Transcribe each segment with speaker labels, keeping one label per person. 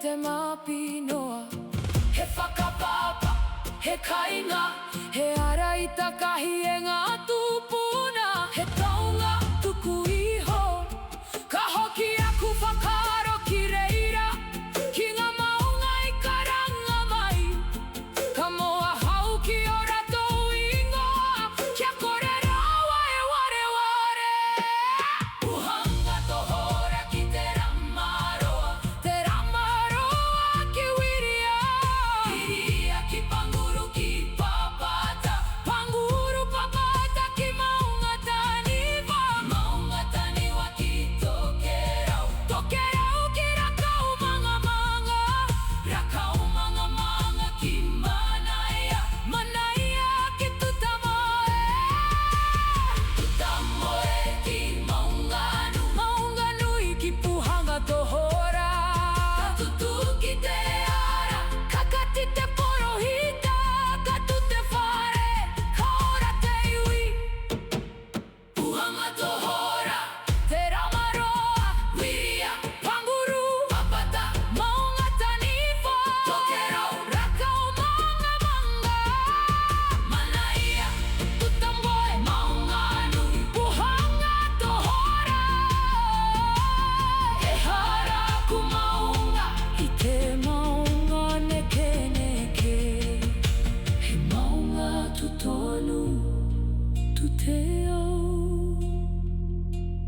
Speaker 1: te māpi noa. He whakapapa, he kainga, he ara i takahi e ngā tūpuna. He taonga tuku iho. Ka hoki aku whakaaro ki reira, ki ngā maunga i karanga mai. Ka mō ahau ki ō rātou ingoa, kia kore rawa e wareware. Puhanga tohora ki te ramaroa. Te ramaroa ki Wiria. Wiria ki Panguru ki Papata. Panguru Papata ki Maunga Taniwha. Maunga Taniwha ki Tokerau. Tokerau ki Rakaumangamanga. Rakaumangamanga ki Manaia. Manaia ki Tutamoe. Tutamoe ki Maunganui. Maunganui ki Puhanga Tohora. Ka tutuki te ara. Ka kati te porohita. Ka tu te whare. Ka ora te iwi. Puhanga Tohora. Te Ramaroa. Wiria. Panguru. Papata. Maunga Taniwha. Tokerau. Rakaumangamanga. Manaia. Tutamoe. Maunganui. Puhanga Tohora. Ehara aku maunga. I te maunga nekeneke. He maunga tu tonu, tu te ao,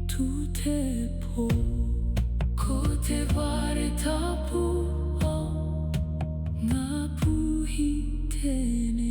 Speaker 1: tu te po. Ko te whare tapu o Ngāpuhi tēnei.